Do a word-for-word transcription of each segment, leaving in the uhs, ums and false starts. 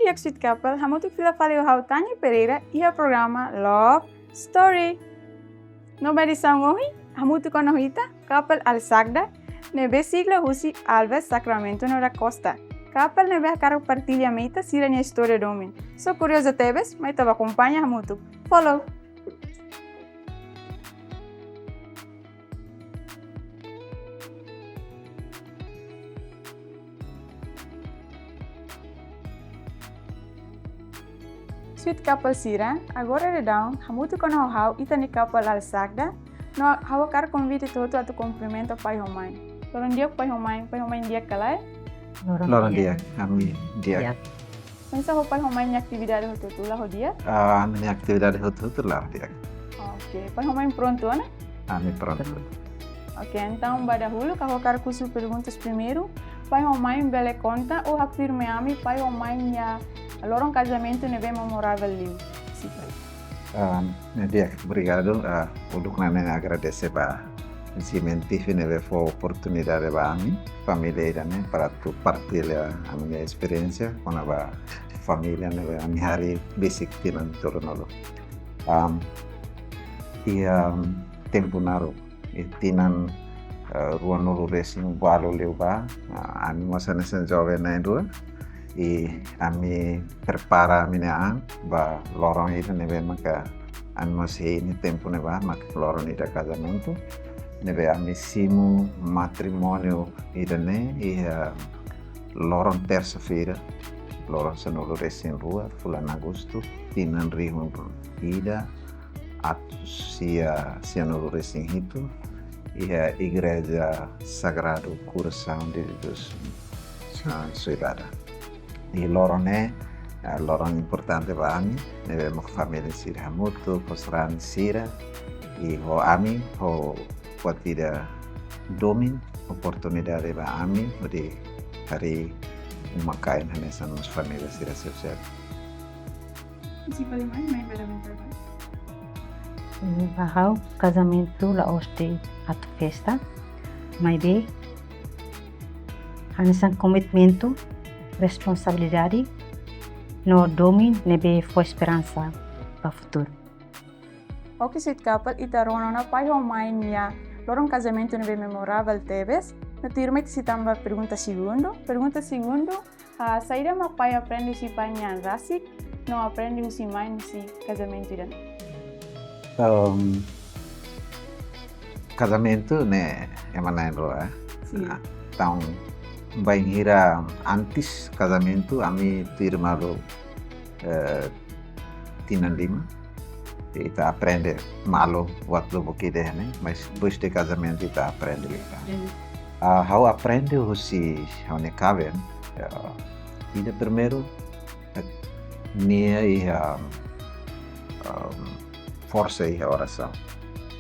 Di'ak, Sweet Couple, hamutuk fila fali ho ha'u, Tanya Pereira, iha programa Love Story. No ba edisaun ohin, hamutuk ona ho ita, couple Alsagda, ne'ebé sigla husi Alves Sacramento no da Costa. Couple ne'ebé hakarak partilla mai ita sira-nia istória domin. So kuriozu tebes, mai ita bá akompaña hamutuk. Follow. Sweet Couple sira, agora daudaun, hamutuk ona ho ha'u, ita-nia couple Alsagda, no ha'u hakarak konvida ita hotu atu kumprimenta pai ho mãe. Loron di'ak pai ho mãe, pai ho mãe di'ak ka lae? Loron di'ak, ami di'ak. Oinsá ho pai ho mãe nia atividade hotu-hotu, la ho di'ak? Ah, ami-nia atividade hotu-hotu la ho di'ak. Oke, pai ho mãe prontu ona? Ami prontu. Oke, entaun ba dahuluk ha'u hakarak husu perguntas primeiru. Pai ho mãe bele konta ou afirma mai ami pai ho mãe nia loron kazamentu ne'ebé memorável liu? Sita. Ah, di'ak, obrigadu. Ah, uluk ne'e agradese ba G M T V ne'ebé fó oportunidade ba ami, família ida-ne'e, para atu partilla ami-nia esperiénsia kona-ba família ne'ebé ami harii besik tinan tolunulu. Am, iha, am, tempu naruk, iha tinan, eh, ruanulu-resin-ualu liubá, ah, ami mós hanesan joven na'in-rua, i ami prepara ami-nia an ba loron ida ne'ebé maka ami mós hein iha tempu ne'ebá, maka loron ida kazamentu, ne'ebé ami simu matrimóniu ida-ne'e iha loron tersa-feira, loron sanulu-resin-rua, fulan Agostu, tinan rihun ida atus sia sianulu-resin-hitu, iha Igreja Sagrado Coração de Jesus, ah, Soibada. I loron ne'e, ah, loron importante ba ami, ne'ebé mak família sira hamutuk, ho sarani sira, i ho ami, ho buat ida domin, oportunidade ba ami hodi harii uma-kain hanesan mós família sira seluk-seluk. Husi fali mai, mai bele aumenta ba? Ba ha'u, kazamentu la'ós de'it atu festa, maibé hanesan komitmentu, responsabilidade, no domin ne'ebé fó esperansa ba futuru. Oke, Sweet Couple, ita rona ona pai ho mãe nia loron kazamentu ne'ebé memorável tebes. No tuirmai ita sei tama ba pergunta segundu. Pergunta segundu, ah, saida mak pai aprende husi pai nian rasik, no aprende husi mãe husi kazamentu ida-ne'e? Em, kazamentu ne'e ema na'in-rua, eh? Sin. Ah, entaun, bainhira antes kazamentu, ami tuirmai malu, eh, tinan lima. Ita aprende malu buat lubuk ida ne'e, mas depois de kazamentu ita aprende liután. Sin. Ah, ha'u aprende husi ha'u-nia kaben, ya, ida primeiru, eh, nia iha, em, forsa iha orasaun.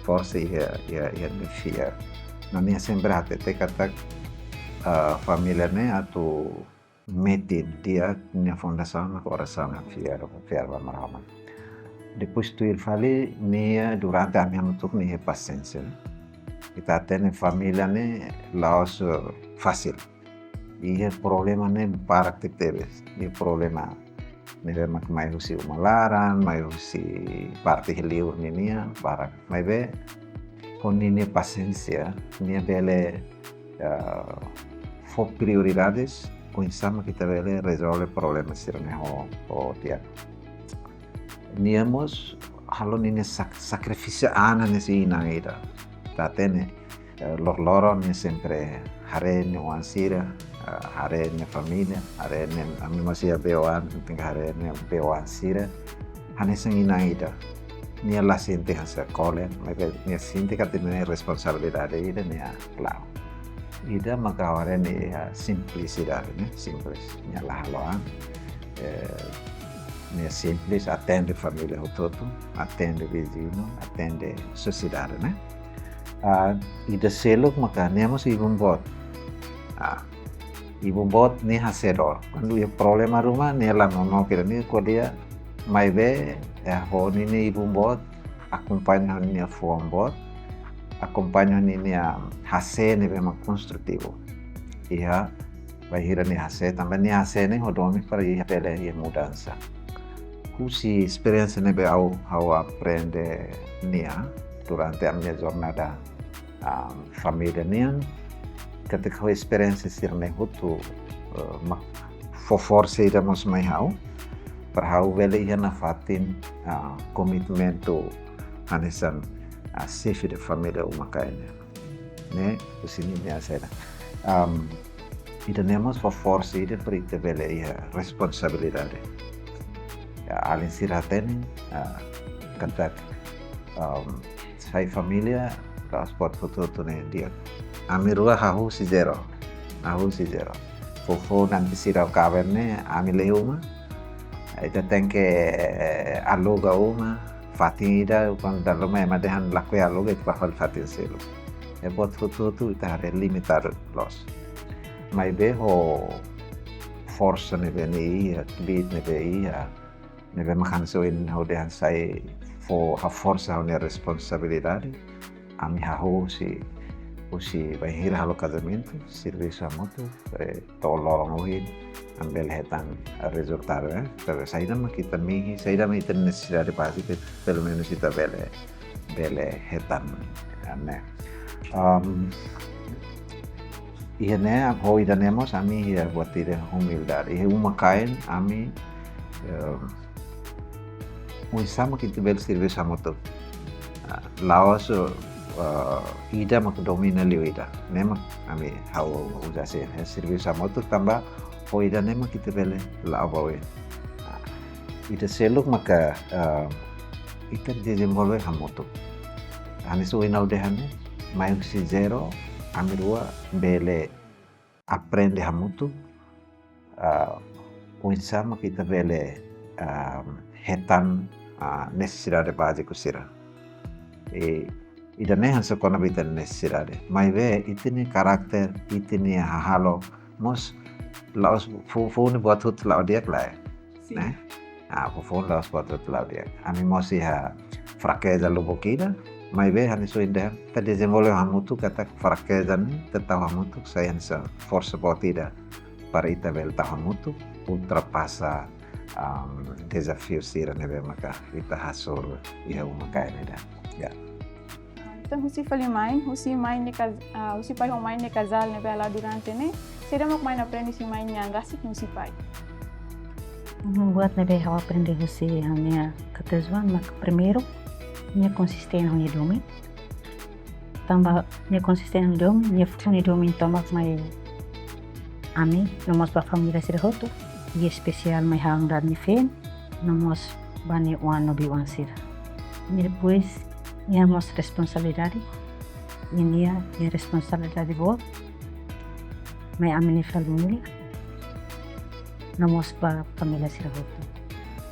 Forsa iha, iha, iha nia fiar. No nia sempre hatete katak, eh, família ne'e atu metin di'ak, nia fundasaun iha orasaun, fiar, fiar ba Maromak. Depois tuir fali, nia durante ami hamutuk nia pasiénsia. Ita hatene família ne'e la'ós, eh, fasil. Iha problema ne'e barak tebetebes. Iha problema ne'ebé mak mai husi uma laran, mai husi parte liur ninian, barak. Maibé, ho ninia pasiénsia, nia bele, eh, fó prioridades, oinsá mak ita bele rezolve problema sira-ne'e ho, ho di'ak. Nia mós halo ninia sak-, sakrifísiu an hanesan inan ida. Ita hatene, eh, loroloron nia sempre haree nia oan sira, eh, haree nia família, haree nia, ami mós iha bee-oan, tenke haree nia bee-oan sira. Hanesan inan ida. Nia la sente hanesan kole, maibé nia sente katak nia responsabilidade ida nia la'o. Ida maka haree nia simplisidade, ne'e? Simples. Nia la halo an. Eh, nia simples, atende família hotu-hotu, atende viziñu, atende sosiedade, ne'e? Ah, ida seluk maka nia mós ibun-boot. Ah, ibun-boot ne'e hase dór. Kuandu iha problema ruma, nia la nonook ida-ne'e ko'alia, maibé, eh, ho ninia ibun-boot, akompaña ninia fuan boot, akompaña ninia hase ne'ebé mak konstrutivu. Iha bainhira nia hase'e, tanba nia hase'e ne'e ho domin para iha bele iha mudansa. Husi esperiénsia ne'ebé ha'u, ha'u aprende nia durante ami-nia jornada, ah, família nian, katak ho esperiénsia sira-ne'e hotu, eh, mak fó forsa ida mós mai ha'u, para ha'u bele iha nafatin, ah, komitmentu hanesan, ah, xefe de família uma-kain ne'e. Ne'e, husi ninia saida. Am, ida-ne'e mós fó forsa ida para ita bele iha responsabilidade. Ya, alin sira hatene, ah, katak, am, sai família, la'ós buat hotu-hotu ne'e di'ak. Ami rua hahú husi zero, hahú husi zero. Foufoun antes sira kaben ne'e, ami lei uma. Ita tenke, eh, aluga uma, fatin ida, kuandu dala ruma ema dehan lakohi aluga, ita bá fali fatin seluk. Ne'e buat hotu-hotu ita haree limitadu loos. Maibé ho forsa ne'ebé nia iha, kbiit ne'ebé iha, ne'ebé mak hanesan ohin ha'u dehan sai fó, haforsa ha'u-nia responsabilidade. Ami hahú husi, husi bainhira halo kazamentu, servisu hamutuk, eh, to'o loron ohin, ami bele hetan rezultadu, eh. Tapi saida mak ita mehi, saida mak ita nesesidade bázika, pelumenus ita bele, bele hetan, eh, ne'e. Am, iha ne'e, ho ida-ne'e mós ami iha buat ida humildade. Iha uma-kain, ami, eh, oinsá mak ita bele servisu hamutuk. Ah, la'ós, eh, ida mak domina liu ida. Ne'e mak ami ha'u uza hanesan, eh, servisu hamutuk tanba ho ida-ne'e mak ita bele la'o ba oin. Ah, ida seluk maka, eh, ita dezenvolve hamutuk. Hanesan ohin ha'u dehan ne'e, mai husi zero, ami rua bele aprende hamutuk, ah, oinsá mak ita bele, ah, hetan, ah, nesesidade báziku sira. I, ida-ne'e hanesan kona-ba ita-nia nesesidade. Maibé, ita-nia karakter, ita-nia hahalok, mós la'ós fou-, foufoun nia buat hotu la'o di'ak lae. Sin. Ne'e? Ah, foufoun la'ós buat hotu la'o di'ak. Ami mós iha frakeza lubuk ida, maibé hanesan ohin dehan, ita dezenvolve hamutuk katak frakeza ne'e, ita tau hamutuk sai hanesan forsa boot ida. Para ita bele tau hamutuk, ultrapasa, am, dezafiu sira ne'ebé maka ita hasoru iha uma-kain ida. Ya. Ah, entaun husi fali mãe, husi mãe nia kaz-, ah, husi pai ho mãe nia kazál ne'ebé hala'o durante ne'e, saida mak mãe aprende husi mãe nian rasik no husi pai? Buat ne'ebé ha'u aprende husi ha'u-nia katuas-oan mak primeiru, nia konsistente ho nia domin. Tanba nia konsistente ho nia domin, nia fó nia domin tomak mai ami, no mós ba família sira hotu, i espesiál mai ha'u nu'udar nia feen, no mós ba nia oan no bei-oan sira. I depois, nia mós responsabilidade, i nia, nia responsabilidade boot, mai ami-nia família, no mós ba família sira hotu.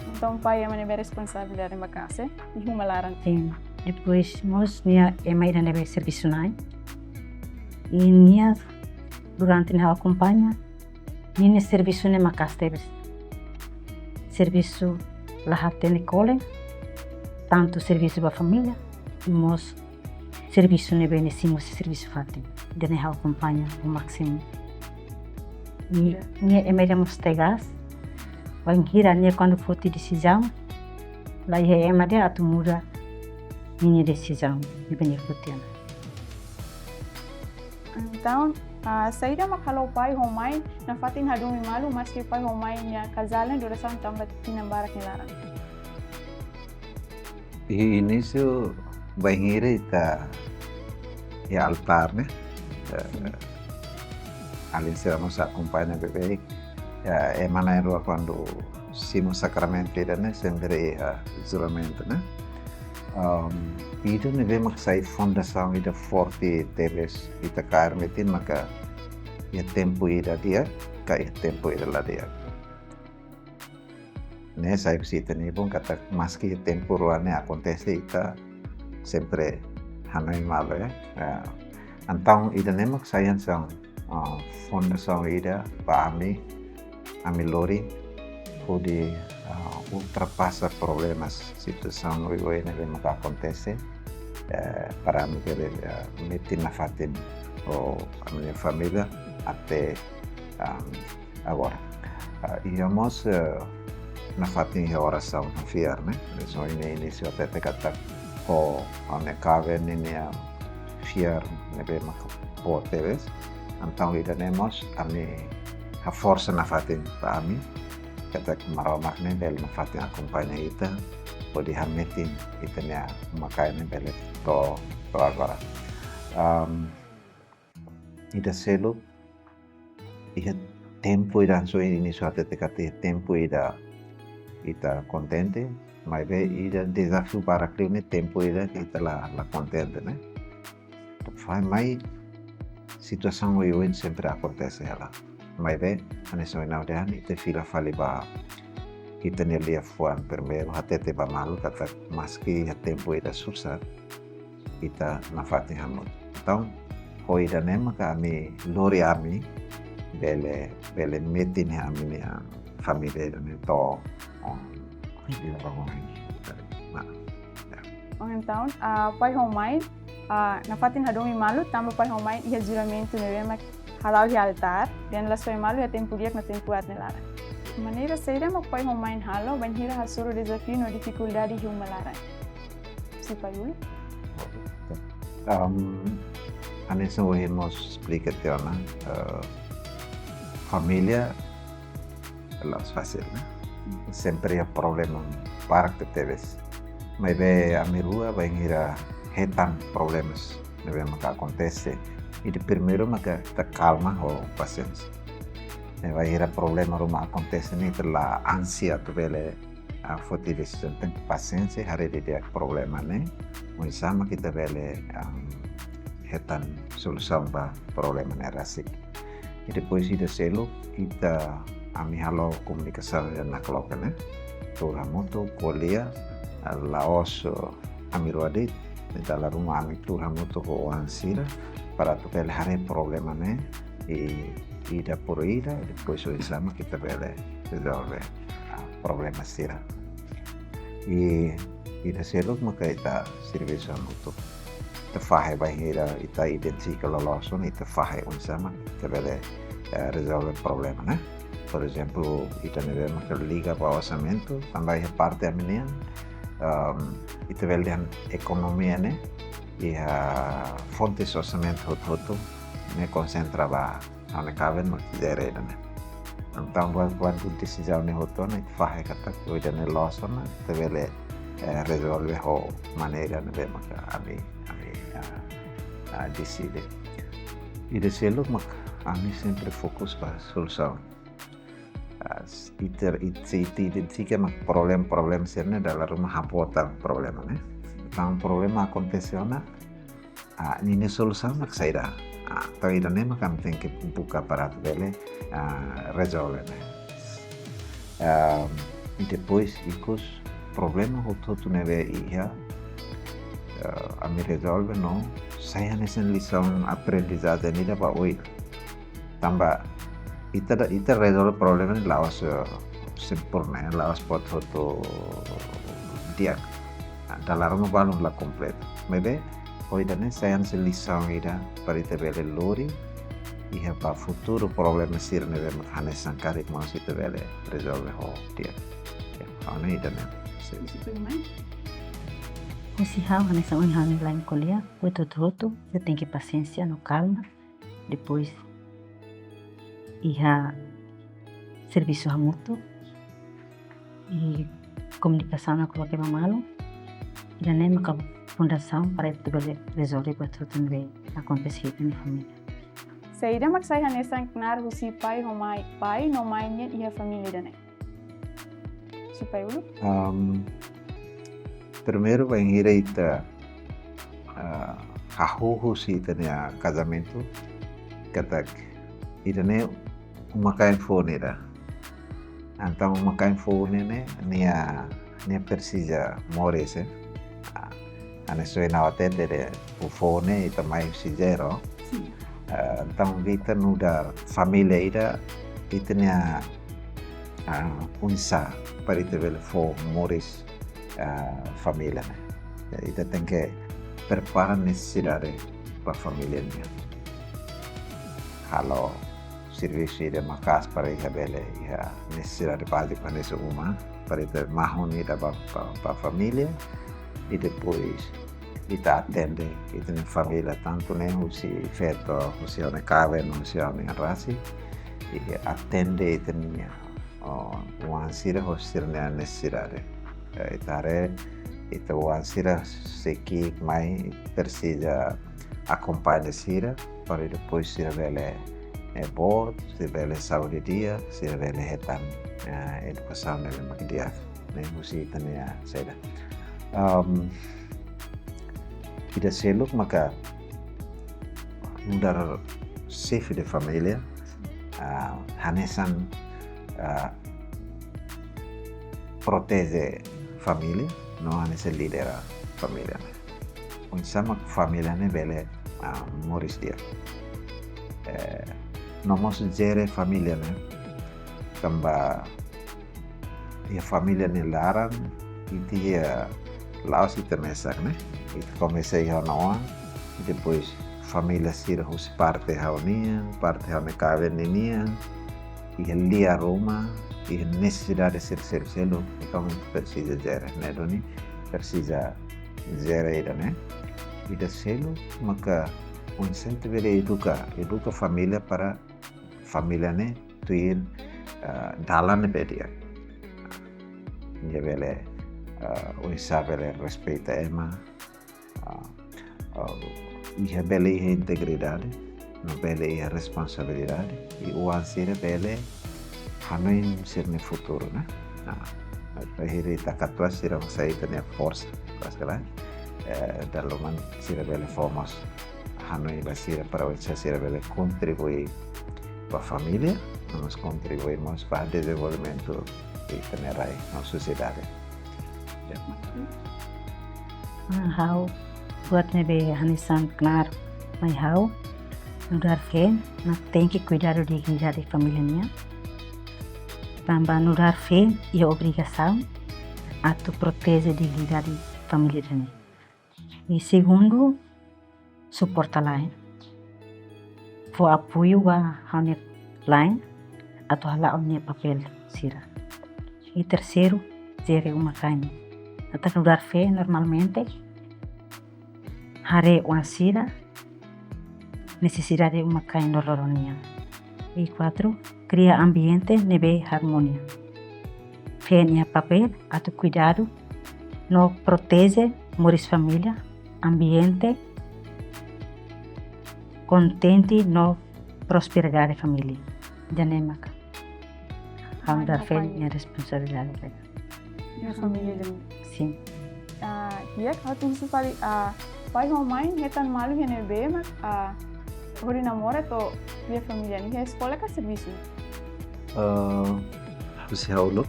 Entaun, pai ema ne'ebé responsabilidade maka'as, eh? Iha uma laran. Sin. Depois, mós nia ema ida ne'ebé servisu-na'in. I nia, durante ne'e ha'u akompaña, ninia servisu ne'e maka'as tebes. Servisu la hatene kole, tantu servisu ba família, i mós servisu ne'ebé nia simu husi servisu fatin. Ida-ne'e ha'u akompaña ho másimu. I nia ema ida mós tegas, bainhira nia kuandu foti desizaun, la iha ema ida atu muda ninia desizaun ne'ebé nia foti ona. Entaun, ah, saida mak halo pai ho mãe nafatin hadomi malu, maski pai ho mãe nia kazál ne'e durasaun tanba tinan barak nia laran? Iha inísiu, bainhira ita iha altár ne'e, eh, alin sira mós akompaña beibeik, ya, ema na'in-rua kuandu simu sakramentu ida-ne'e sempre iha juramentu, ne'e. Am, ida ne'ebé mak sai fundasaun ida forte tebes ita kaer metin maka iha tempu ida di'ak, ka iha tempu ida la di'ak. Ne'e sai husi ita-nia ibun katak maski tempu rua ne'e akontese ita sempre hanoin malu, ya. Ya. Entaun ida-ne'e mak sai hanesan, ah, fundasaun ida ba ami, ami lori hodi, ah, ultrapasa problemas, situasaun oioin ne'ebé maka akontese, eh, para ami bele, eh, metin nafatin ho ami-nia família até Ah, agora, ah, iha mós, eh, nafatin iha orasaun no fiar, ne'e? Hanesan ohin inísiu hatete katak ho, ho ne'e kaben ninia fiar ne'ebé maka boot tebes. Entaun ida-ne'e mós ami haforsa nafatin ba ami katak Maromak ne'e bele nafatin akompaña ita, hodi hametin ita-nia uma-kain ne'e bele to'o, to'o agora. Am, ida seluk, iha tempu ida, hanesan ohin inísiu hatete katak iha tempu ida ita kontente, maibé iha dezafiu barak liu ne'e tempu ida ita la, la kontente, ne'e? Fai mai situasaun oioin sempre akontese hela. Maibé, hanesan ohin ha'u dehan, ita fila fali ba ita-nia liafuan primeiru, hatete ba malu katak maski iha tempu ida susar, ita nafatin hamutuk. Entaun, ho ida-ne'e maka ami lori ami bele, bele metin iha ami-nia família ne'e to'o, um, ida ba oin. Nah, ya. Oke, entaun, ah, pai ho mãe, ah, nafatin hadomi malu, tanba pai ho mãe iha juramentu ne'ebé mak hala'o iha altár, dehan la soe malu iha tempu di'ak no tempu aat nia laran. Maneira saida mak pai ho mãe halo bainhira hasoru dezafiu no difikuldade iha uma laran? Husi pai uluk? Am, hanesan ohin mós esplika tiha ona, eh, família la'ós fasil, ne'e? Sempre iha problema barak tebes. Maibé ami rua bainhira hetan problema ne'ebé maka akontese, ida primeiru maka ita kalma ho pasiénsia. Ne'e, bainhira problema ruma akontese ne'e ita la ansia atu bele, ah, foti desizaun, tenke pasiénsia, haree didi'ak problema ne'e, oinsá mak ita bele, am, hetan solusaun ba problema ne'e rasik. I depois ida seluk, ita, ami halo komunikasaun ida nakloke, ne'e? Tuur hamutuk, ko'alia, ah, la'ós, eh, ami rua de'it, ne'e, dala ruma ami tuur hamutuk ho oan sira, para atu bele haree problema ne'e, i, ida por ida, depois oinsá mak ita bele rezolve, ah, problema sira. I, ida seluk maka ita servisu hamutuk. Ita fahe bainhira ita identifika loloos ona, ita fahe oinsá mak ita bele, eh, rezolve problema, ne'e? Por ezemplu, ida ne'ebé maka liga ba orsamentu, tanba iha parte ami-nian, em, ita bele dehan ekonomia ne'e, iha fontes orsamentu hotu-hotu ne'e konsentra ba ha'u-nia kaben mak jere ida-ne'e. Entaun, buat, buat desizaun ne'e hotu ona, ita fahe katak, oh, ida-ne'e loos ona, ita bele, eh, rezolve ho maneira ne'ebé maka ami, ami, ah, ah, deside. Ida seluk mak ami sempre fokus ba solusaun. Ah, s-, ita, it-, se ita identifika mak problema, problema sira-ne'e dala ruma haboot tan problema, ne'e? Entaun problema akontese ona, ah, ninia solusaun mak saida? Ah, entaun ida-ne'e mak ami tenke buka para atu bele, ah, rezolve, ne'e? Ehm, i depois ikus problema hotu-hotu ne'ebé iha, eh, ami rezolve no sai hanesan lisaun aprendizajen ida ba oin. Tanba ita da, ita rezolve problema ne'e la'ós, eh, sempurna, eh, la'ós buat hotu di'ak. Ah, dala ruma balun la kompletu. Maibé, ho ida-ne'e sai hanesan lisaun ida para ita bele lori iha ba futuru problema sira ne'ebé mak hanesan karik mós ita bele rezolve ho di'ak. Ya, ha'u hanoin ida-ne'e. Husi ha'u hanesan ohin ha'u-nia la'en ko'alia, buat hotu-hotu, ita tenke pasiénsia no kalma. Depois, iha servisu hamutuk, i komunikasaun nakloke ba malu, ida-ne'e maka fundasaun para ita bele rezolve buat hotu ne'ebé akontese iha ita-nia família. Saida mak sai hanesan knaar husi pai ho mãe, pai no mãe nian iha família ida-ne'e? Husi pai uluk? Am, primeiru, bainhira ita, ah, hahú husi ita-nia kazamentu, katak ita-nia uma-kain foun ida. Entaun, uma-kain foun ne'e, ne'e, nia, nia presiza moris, eh. Ah, hanesan ohin ha'u hatete de'it, o foun ne'e ita mai husi zero. Sin. Ah, entaun, ita nu'udar família ida, ita-nia, ah, oinsá para ita bele fó moris, ah, família ne'e. Ita tenke prepara nesesidade ba família nian. Halo servisu ida maka'as para ita bele iha nesesidade bázika hanesan uma, para ita mahon ida ba, ba, ba família, i depois ita atende ita-nia família, tantu ne'e husi feto, husi ha'u-nia kaben, husi ha'u-nia an rasik, i atende ita-nia, o, oan sira ho sira-nia nesesidade. Eh, ita haree, ita oan sira sei ki'ik mai, presiza akompaña sira, para depois sira bele, eh, boot, sira bele saúde di'ak, sira bele hetan, eh, edukasaun ne'ebé mak di'ak, ne'e husi ita-nia saida. Am, ida seluk maka nu'udar xefe de família, ah, hanesan, ah, proteje família, no hanesan lidera família ne'e. Oinsá mak família ne'e bele, ah, moris di'ak. Eh, no mós jere família ne'e, tanba iha família nia laran, ita iha la'ós ita mesak ne'e. Ita komesa iha ha'u-nia oan, i depois família sira husi parte ha'u-nian, parte ha'u-nia kaben ninian, iha lia ruma, iha nesesidade sira seluk-seluk, entaun presiza jere, ne'e duni, presiza jere ida ne'e. Ida seluk maka oinsá ita bele eduka, eduka família para família ne'e tuir, ah, dalan ne'ebé di'ak. Nia bele, ah, oinsá bele respeita ema, ah, ah, iha bele iha integridade, no bele iha responsabilidade, i oan sira bele hanoin sira-nia futuru, ne'e? Nah, bainhira ita katuas sira mós sai ita-nia forsa, pas kala, eh, dala ruma sira bele fó mós hanoin ba sira para oinsá sira bele kontribui ba família, no mós kontribui mós ba dezenvolvimentu ita-nia rai no sosiedade. Ah, ha'u buat ne'ebé hanesan klaru mai ha'u, nu'udar feen, mak tenke kuidadu dignidade família nian. Tanba nu'udar feen iha obrigasaun atu proteje dignidade família ida-ne'e. I segundu, suporta la'en. Fó apoiu ba ha'u-nia la'en atu hala'o nia papél sira. I terseiru, jere uma-kain. Ita nu'udar feen normalmente haree oan sira nesesidade uma-kain loroloron nian. I kuatru, kria ambiente ne'ebé armonia. Feen nia papél atu kuidadu no proteje moris família, ambiente kontente no prosperidade família. Ida-ne'e maka ha'u nu'udar feen nia responsabilidade. Iha família ida-ne'e. Sin. Ah, di'ak, ha'u atu husu fali, ah, pai ho mãe hetan malu iha ne'ebé mak, ah, hodi namora to'o iha família nian, iha eskola ka servisu? Ah, husi ha'u uluk.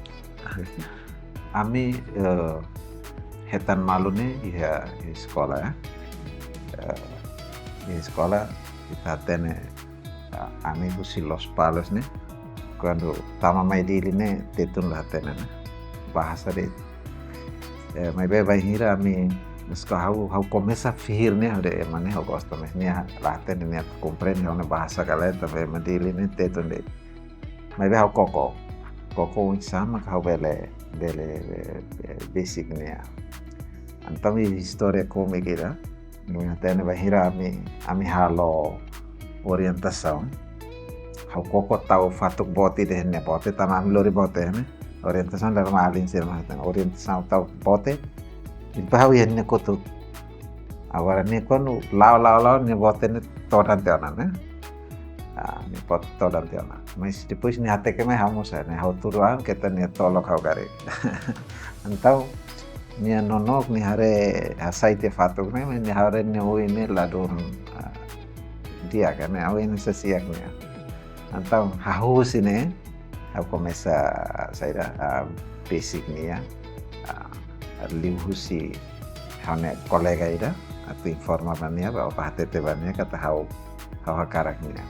Ami, eh, hetan malu ne'e iha, iha eskola, ya. Eh, iha eskola ita hatene, ah, ami husi Lospalos ne'e, kuandu tama mai Dili ne'e, Tetun la hatene ne'e. Bahasa de'it. Eh, maibé bainhira ami, meska ha'u, ha'u komesa fihir ne'e, ha'u dehan ema ne'e ha'u gosta, mas nia la hatene, nia komprende ha'u-nia bahasa ka lae, tanba ema Dili ne'e Tetun de'it. Maibé ha'u koko. Koko oinsá mak ha'u bele, bele, eh, eh, besik nia. Entaun iha istória kómika ida. Nia hatene bainhira ami, ami halo orientasaun. Ha'u koko tau fatuk bote dehan nia bote, tanba ami lori bote, ne'e. Orientasaun dala ruma alin sira mak hatene. Orientasaun tau bote, i depois ha'u iha nia kotuk. Agora nia kuandu la'o, la'o, la'o, nia bote ne'e todan tiha ona, ne'e? Ah, nia bote todan tiha ona. Mas depois nia hateke mai ha'u mós, ne'e? Ha'u tuur an, keta nia tolok ha'u karik. Entaun, nia nonook, nia haree hasai tiha fatuk ne'e, mas nia haree nia oin ne'e ladún, ah, di'ak, ne'e? Oin ne'e sasi'ak nia. Entaun, hahú husi ne'e, ha'u komesa, saida, ah, besik nia, ah, liuhusi ha'u-nia kolega ida, atu informa ba nia, ba, ba hatete ba nia, katak ha'u, ha'u hakarak nia.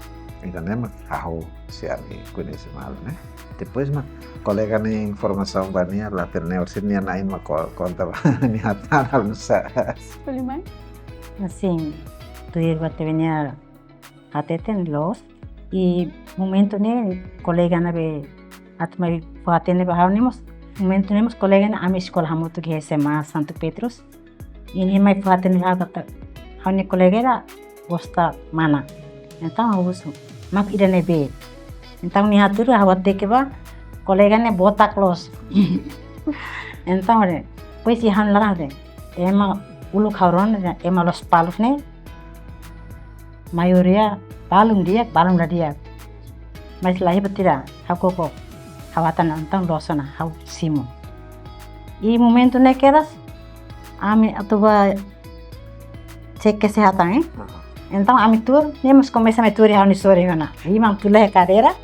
Ida-ne'e mak hahú husi ami koñese malu ne'e. Depois mak kolega nia informasaun ba nia, la hatene, orsida nia na'in mak ko-, konta ba nia hatán, ha'u nusá. Tulimai? Asin, tuir ba tebe nia hateten loos, I momentu ne'e kolega ne'ebé atu mai fó-hatene ba ha'u ne'e mós, momentu ne'e mós kolega ne'e ami eskola hamutuk iha S M A Santo Petrus. I nia mai fó-hatene ha'u katak ha'u-nia kolega ida gosta mana. Entaun ha'u husu, mak ida ne'ebé? Entaun nia hatudu ha'u hateke ba kolega ne'e botak loos. Entaun depois iha ha'u-nia laran de'it, ema uluk ha'u rona de'it, ema Lospalos ne'e maioria balun di'ak, balun la di'ak. Mas la iha buat ida, ha'u koko, ha'u hatán entaun loos ona, ha'u simu. I momentu ne'e kedas ami atu bá cek kesehatan, eh? Aha. Entaun ami tuur, nia mós komesa mai tuur ha'u-nia sorin ona. Ami tuur iha kadeira,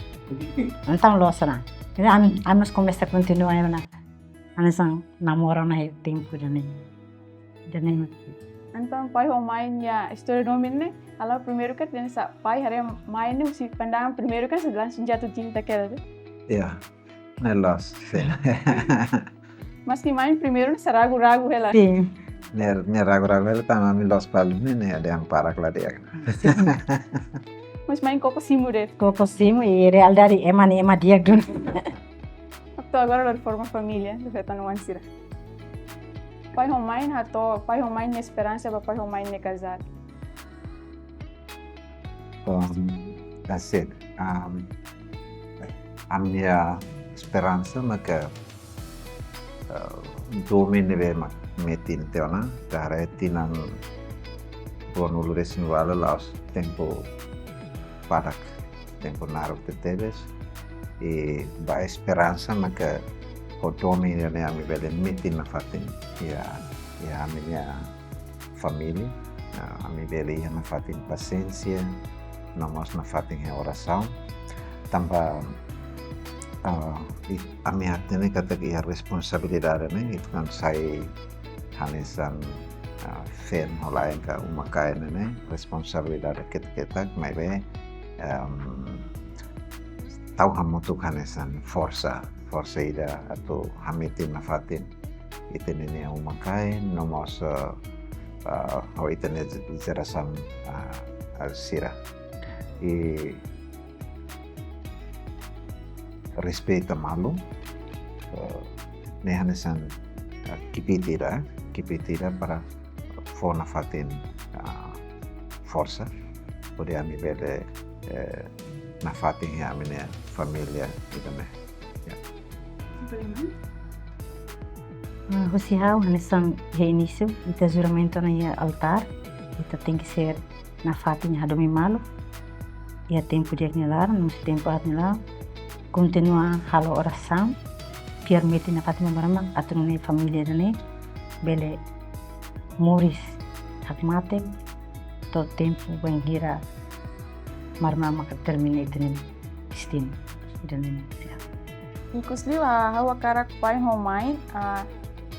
entaun loos ona. Entaun ami, ami mós komesa kontinua ona. Hanesan namora ona iha tempu ida-ne'e. Ida-ne'e. Entaun pai ho mãe nia istória domin ne'e, halo primeiru katak hanesan pai haree mãe ne'e husi pandangan primeiru kan hanesan langsung jatuh cinta kedas. Ya, ne'e loos, sin. Mas nia mãe primeiru ne'e sá ragu-ragu hela. Sin. Ne'e, ne'e ragu-ragu hela tanba ami Lospalos ne'e, ne'e dehan barak la di'ak. Sin. Mas mãe koko simu de'it. Koko simu, i realidade ema ne'e ema di'ak duni. Atu agora lori forma família, do feto no sira. Pai ho mãe, hato'o, pai ho mãe nia esperansa ba pai ho mãe nia kazadu. Um, that's it. Um, ami-nia esperansa maka, uh, domin ne'ebé mak metin tiha ona, karik tinan ruanulu-resin-ualu la'ós tempu badak, tempu naruk tebetebes. I ba esperansa maka ho domin ida-ne'e ami bele metin nafatin iha, iha ami-nia família, ah, ami bele iha nafatin pasiénsia, no mós nafatin iha orasaun. Tanba, ah, i, ami hatene katak iha responsabilidade ne'e, ita kan sai hanesan, ah, feen ho la'en ka uma-kain ne'e, responsabilidade ketak-ketak, maibé, em, tau hamutuk hanesan forsa, forsa ida atu hametin nafatin ita-nia uma-kain, no mós, eh, eh, ho ita-nia jerasaun, eh, eh, sira. I respeita malu, eh, ne'e hanesan, eh, kbiit ida, kbiit ida para fó nafatin, eh, forsa, hodi ami bele, eh, nafatin iha ami-nia família ida-ne'e. Ya. Ah, husi ha'u, hanesan iha inísiu, ita juramentu ona iha altár, ita tenke ser nafatin iha domin malu, iha tempu di'ak nia laran, no mós tempu aat nia laran, kontinua halo orasaun, fiar metin nafatin ba Maromak, atu nune'e família ida-ne'e bele moris hakmatek, to'o tempu bainhira Maromak mak determina ita-nia destinu ida-ne'e. Ikusliu, ah, ha'u hakarak pai ho mãe, ah,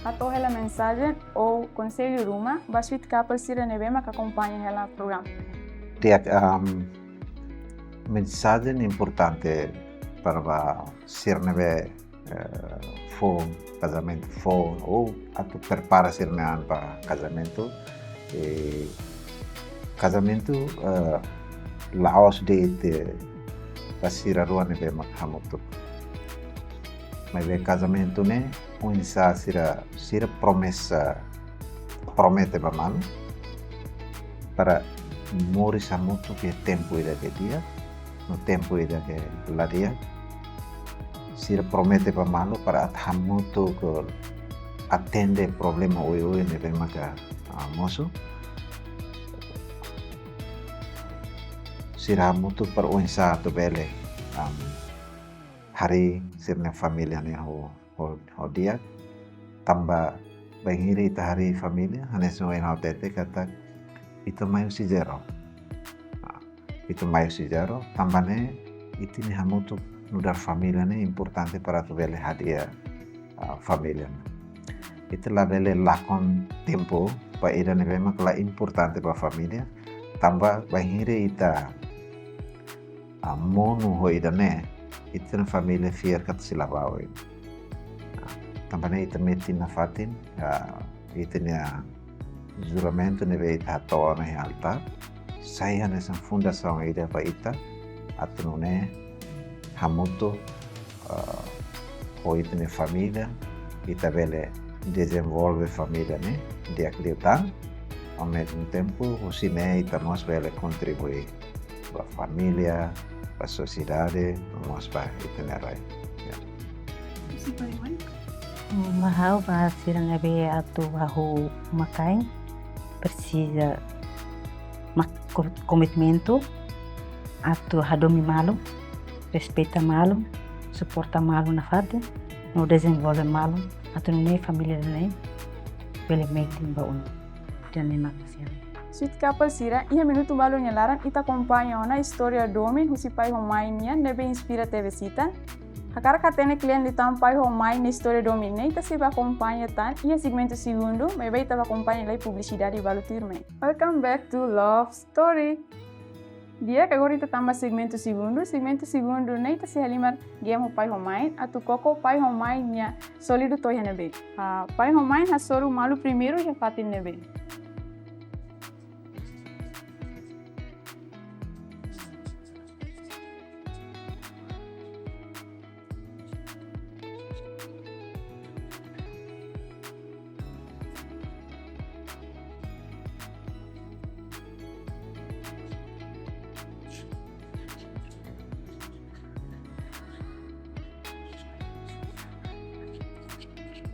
hato'o hela mensajen ou konsellu ruma ba suit couple sira ne'ebé mak akompaña hela programa. Di'ak, am, mensajen importante para ba sira ne'ebé, eh, foun, kazamentu foun, ou atu prepara sira-nia an ba kazamentu. I kazamentu, eh, la'ós de'it ba sira rua ne'ebé mak hamutuk. Maibé kazamentu ne'e oinsá sira, sira promesa, promete ba malu para moris hamutuk iha tempu ida ke di'ak, no tempu ida ke la di'ak. Sira promete ba malu para atu hamutuk atende problema oioin ne'ebé maka, ah, mosu. Sira hamutuk para oinsá atu bele, am, harii sira-nia família ne'e ho, ho, ho di'ak. Tanba bainhira ita harii família, hanesan ohin ha'u hatete katak ita mai husi zero. Ah, ita mai husi zero, tanba ne'e ita-nia hamutuk nu'udar família ne'e importante para atu bele hadi'a, ah, família. Ita labele lakon tempu ba ida ne'ebé mak la importante ba família, tanba bainhira ita, ah, monu ho ida-ne'e, ita-nia família fiar katak sei la ba oin. Ah, tanba ne'e ita metin nafatin, ah, ita-nia juramentu ne'ebé ita hato'o ona iha altár, sai hanesan fundasaun ida ba ita, atu nune'e hamutuk, ah, ho ita-nia família, ita bele dezenvolve família ne'e di'ak liután, ao mesmo tempo, husi ne'e ita mós bele kontribui ba família, ba sosiedade, no mós ba ita-nia rai. Ya. Husi Paihomain? Ba ha'u, ba sira ne'ebé atu hahú uma-kain, presiza mak-, ko-, komitmentu atu hadomi malu, respeita malu, suporta malu nafatin, no dezenvolve malu, atu nune'e família ida-ne'e bele metin ba uma. Ida-ne'e mak sira. Sweet Couple sira, iha minutu balu nia laran ita akompaña ona istória domin husi Paihomain nian ne'ebé inspira tebes ita. Hakarak hatene kle'an liután Paihomain nia istória domin ne'e, ita sei bá akompaña tan iha segmentu segundu, maibé ita bá akompaña lai publisidade balu tuirmai. Welcome back to Love Story. Di'ak, agora ita tama ba segmentu segundu. Segmentu segundu ne'e ita sei halimar game ho Paihomain, atu koko Paihomain nia sólidu to'o iha ne'ebé. Ah, Paihomain hasoru malu primeiru iha fatin ne'ebé?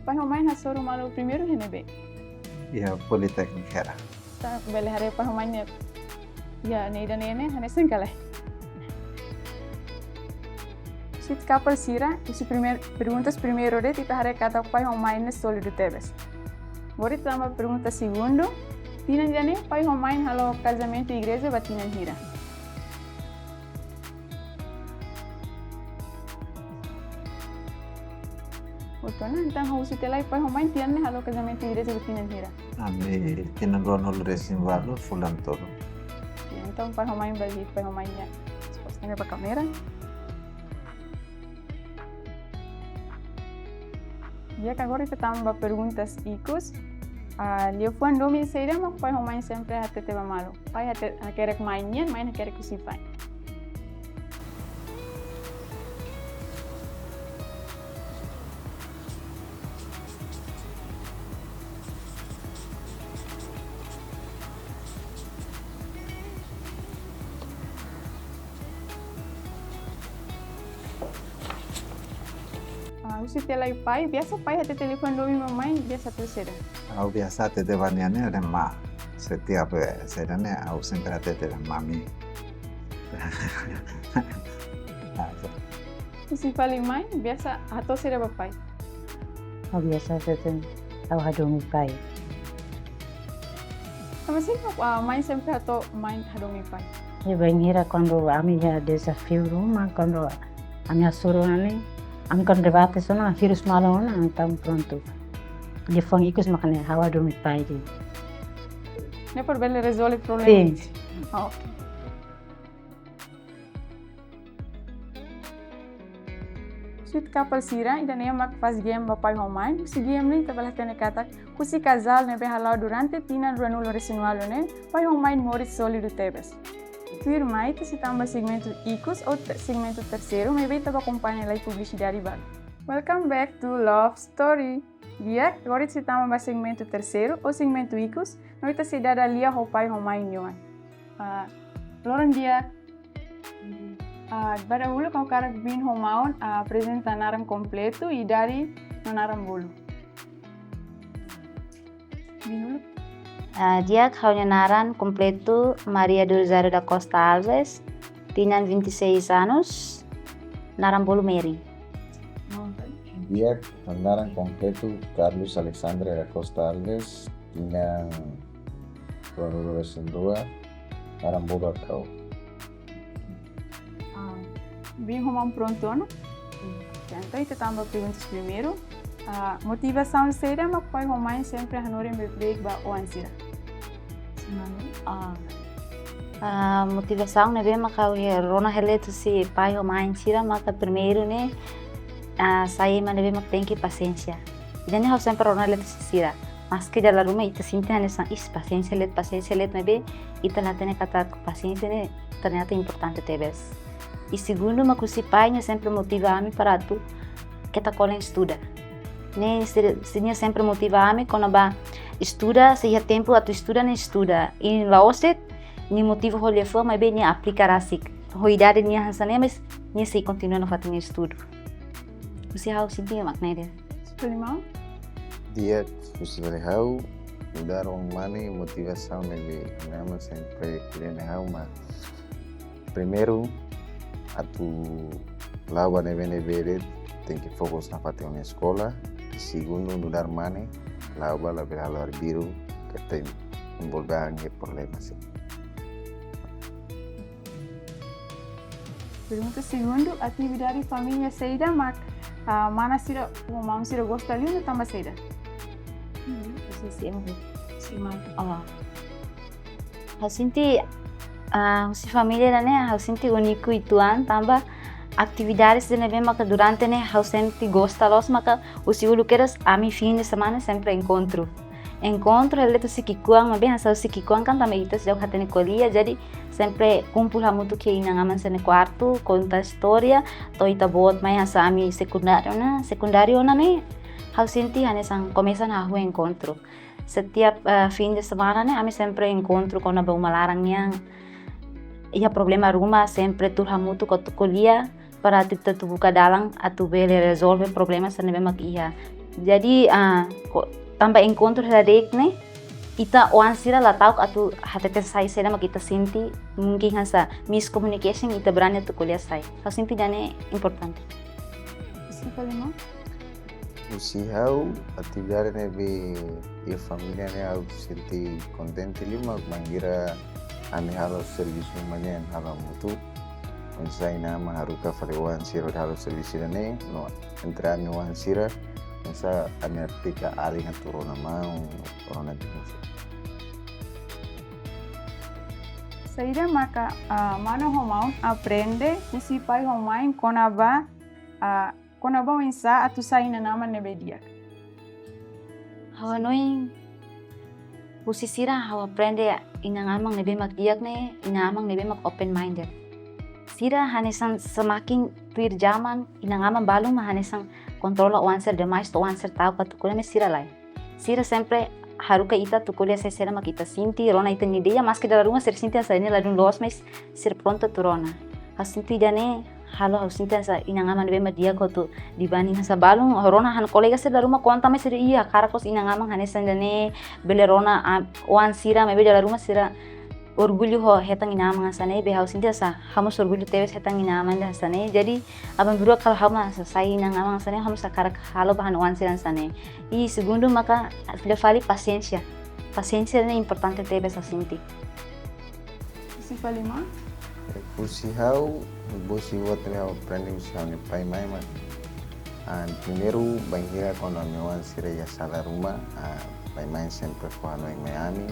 Paihomain hasoru malu primeiru iha ne'ebé? Iha Politéknika Hera. Ita bele haree Paihomain nia, ya, ne'e ida-ne'e ne'e hanesan ka lae? Sweet Couple sira, husi primeir-, perguntas primeiru de'it ita haree katak Paihomain ne'e sólidu tebes. Agora ita tama ba pergunta segundu. Tinan ida-ne'e Paihomain halo kazamentu igreja ba tinan hira? Hotu ona, entaun husi ita lai, Paihomain tinan ne'e halo kazamentu igreja ba tinan hira? Ami tinan ruanulu-resin-ualu fulan tolu. Ya, entaun Paihomain bali, Paihomain nia. Resposta ne'e ba kámera. Ya, agora ita tama ba perguntas ikus. Ah, liafuan domin saida mak Paihomain sempre hatete ba malu? Pai hate-, hakerek main nian, main hakerek husi pai. Ah, husi ita lai pai, biasa pai hatete liafuan domin ba main, biasa hato'o saida? Ha'u biasa hatete ba nia ne'e, ne'e ma. Setiap, eh, saida ne'e, ha'u sempre hatete mami. Nah, itu. Husi fali main, biasa hato'o saida ba pai? Ha'u biasa hatete, ha'u hadomi pai. Tanba saida, ah, main sempre hato'o main hadomi pai? Ya, bainhira kuandu ami iha dezafiu ruma, kuandu ami hasoru ne'e, ami kuandu debate sona, hirus malu ona, entaun prontu. Liafuan ikus mak ne'e, ha'u hadomi pai de'it. Ne'e para bele rezolve problema. Sin. Ah, oke. Sweet Couple sira, ida-ne'e mak fase game ba pai ho main. Husi game ne'e ita bele hatene katak husi kazál ne'ebé hala'o durante tinan ruanulu-resin-ualu ne'e, pai ho main moris sólidu tebes. Tuirmai ita sei tama ba segmentu ikus ou te-, segmentu terseiru, maibé ita bá akompaña lai publisidade balu. Welcome back to Love Story. Di'ak, agora ita sei tama ba segmentu terseiru ou segmentu ikus, no ita sei dada lia ho pai ho main nia oan. Ah, loron di'ak. Ah, ba dahuluk ha'u hakarak biin ho maun, ah, aprezenta naran kompletu, idade no naran bolu. Biin uluk. Ah, di'ak, ha'u-nia naran kompletu Maria do Rosário da Costa Alves, tinan vinte e seis anos, naran bolu Mary. Di'ak, ha'u-nia naran kompletu Carlos Alexandre da Costa Alves, tinan ruanulu-resin-rua, naran bolu Akau. Ah, biin ho maun prontu ona? Entaun ita tama ba perguntas primeiru. Ah, motivasaun saida mak pai ho main sempre hanorin beibeik ba oan sira? Ah, ah, motivasaun ne'ebé mak ha'u rona hela husi pai ho main sira maka primeiru ne'e, ah, sai ema ne'ebé mak tenke pasiénsia. Ida-ne'e ha'u sempre rona hela husi sira. Maski dala ruma ita sente hanesan, "Ih, pasiénsia de'it, pasiénsia de'it," maibé ita la hatene katak pasiénsia ne'e ternyata importante tebes. I segundu mak husi pai, nia sempre motiva ami para atu keta kolen estuda. Ne'e, se, se nia sempre motiva ami kona-ba estuda, se iha tempu atu estuda, ne'e estuda. I la'ós de'it, nia motiva ho liafuan, maibé nia aplika rasik. Ho idade nia hanesan ne'e, mas nia sei kontinua nafatin nia estudu. Husi ha'u sente mak ne'e de'it. Husi fali maun? Di'ak, husi fali ha'u, nu'udar oan mane, motivasaun ne'ebé inan-aman sempre ko'alia mai ha'u mak, primeiru, atu la'o ba ne'ebé-ne'ebé de'it, tenke fokus nafatin ó-nia eskola. I segundu, nu'udar mane, la'o ba labele halo arbiru, keta envolve an iha problema sira. Pergunta segundu, atividade família saida mak, ah, mana sira ho maun sira gosta liu no tanba saida? Hmm, sim, sim. Sim, maun. Oh. Ha'u sente, ah, husi família ida-ne'e, ha'u sente úniku uitoan, tanba atividade sira ne'ebé maka durante ne'e ha'u sente gosta loos maka husi uluk kedas ami fin de semana sempre enkontru. Enkontru, hela de'it husi ki'ikoan, maibé hanesan husi ki'ikoan kan tanba ita seidauk hatene ko'alia, jadi sempre kumpul hamutuk iha inan-aman sira-nia kuartu, konta istória, to'o ita boot mai hanesan ami sekundáriu ona, sekundáriu ona ne'e, ha'u sente hanesan komesa ona hahú enkontru. Setiap, eh, fin de semana ne'e, ami sempre enkontru kona-ba uma laran nian, iha problema ruma, sempre tuur hamutuk atu ko'alia, para atu ita atu buka dalan atu bele rezolve problema sira ne'ebé mak iha. Jadi, ah, ko-, tanba enkontru hela de'it ne'e, ita oan sira la ta'uk atu hatete sai saida mak ita sente, mungkin hanesan miscommunication, ita brani atu ko'alia sai. Ha'u sente ida-ne'e importante. Husi fali maun? Husi ha'u, atividade ne'ebé iha família ne'e ha'u sente kontente liu mak bainhira ami halo servisu ruma nian halo hamutuk. Oinsá inan-aman haruka fali oan sira hodi halo servisu ida-ne'e, no entre ami oan sira, oinsá ami aplika alin atu rona maun, rona biin sira. Saida maka, ah, mana ho maun aprende husi pai ho mãe kona-ba, ah, kona-ba oinsá atu sai inan-aman ne'ebé di'ak? Ha'u hanoin husi sira ha'u aprende inan-aman ne'ebé mak di'ak ne'e, inan-aman ne'ebé mak open minded. Sira hanesan semakin tuir zaman, inan-aman balun mak hanesan kontrola oan sira demais, to'o oan sira ta'uk atu ko'alia, maibé sira lae. Sira sempre haruka ita atu ko'alia sai saida mak ita sente, rona ita-nia ideia, maski dala ruma sira sente hanesan ne'e ladún loos, mas sira prontu atu rona. Ha'u sente ida-ne'e halo ha'u sente hanesan inan-aman ne'ebé mak di'ak hotu dibanding hanesan balun, rona han kolega sira dala ruma konta, mas sira iha hakarak loos inan-aman hanesan ida-ne'e, bele rona, ah, oan sira, maibé dala ruma sira orgullu ho hetan inan-aman hanesan ne'e, be ha'u sente hanesan ha'u mós orgullu tebes hetan inan-aman hanesan ne'e. Jadi, aban-bainrua kalau ha'u mak sai inan-aman hanesan ne'e, ha'u mós hakarak halo ba ha'u-nia oan sira hanesan ne'e. I segundu maka fila fali pasiénsia. Pasiénsia ne'e importante tebes ha'u sente. Husi fali maun? Husi ha'u, liuhosi buat ne'ebé ha'u aprende husi ha'u-nia pai-mãe mak, ah, primeiru, bainhira kuandu ami oan sira iha sala ruma, ah, pai-mãe sempre fó hanoin mai ami.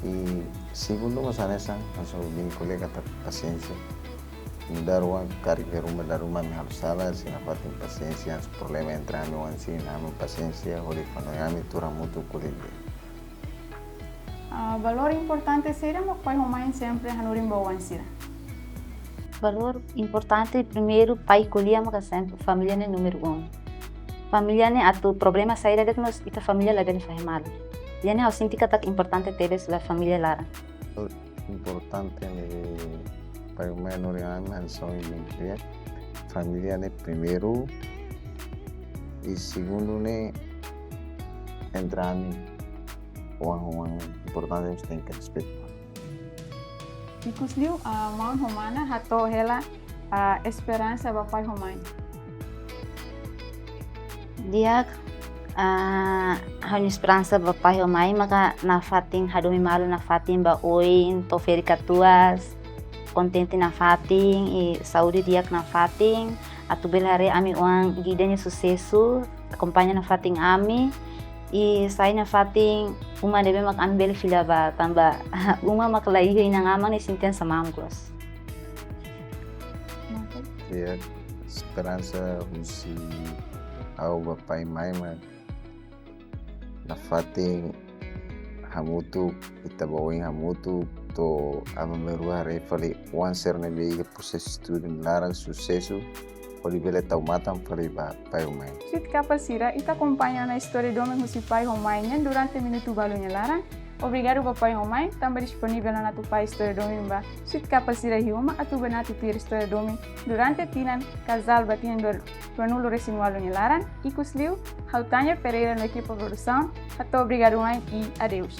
I segundu mós hanesan, hanesan ohin ko'alia katak pasiénsia. Nu'udar oan karik iha ruma dala ruma ami halo sala, sira nafatin pasiénsia, hanesan problema entre ami oan sira, inan-aman pasiénsia, hodi fó hanoin ami, tuur hamutuk ko'alia. Ah, valór importante saida mak pai ho mãe sempre hanorin ba oan sira? Valór importante, primeiru, pai ko'alia maka sempre família ne'e númeru um. Família ne'e atu problema saida de'it mós ita família labele fahe malu. Ida-ne'e ha'u sente katak importante tebes ba família laran. Importante ne'e pai ho mãe hanorin ami hanesan ohin ko'alia. Família ne'e primeiru, i segundu ne'e entre ami oan ho oan, importante mós tenke respeitu. Ikusliu, ah, maun ho mana hato'o hela, ah, esperansa ba pai ho mãe? Di'ak, ah, ha'u-nia esperansa ba pai ho mãe maka nafatin hadomi malu nafatin ba oin to'o ferik katuas, kontente nafatin, i saúde di'ak nafatin, atu bele haree ami oan ida-ne'e susesu, akompaña nafatin ami, i sai nafatin uma ne'ebé mak ami bele fila ba, tanba uma mak la iha inan-aman ne'e sente hanesan mamuk loos. Di'ak, esperansa husi ha'u ba pai-mãe mak nafatin hamutuk, ita ba oin hamutuk, atu aban-bainrua haree fali oan sira ne'ebé iha prosesu estudu nia laran susesu, hodi bele tau matan fali ba pai ho mãe. Sweet Couple sira, ita akompaña ona istória domin husi pai ho mãe nian durante minutu balu nia laran. Obrigadu ba pai ho mãe, tanba disponivel ona atu fahe istória domin ba Sweet Couple sira iha uma atu bele atu tuir istória domin durante tinan kazál ba tinan dua, ruanulu-resin-ualu nia laran. Ikusliu, ha'u Tanya Pereira no ekipa produsaun, hato'o obrigadu wa'in i adeus.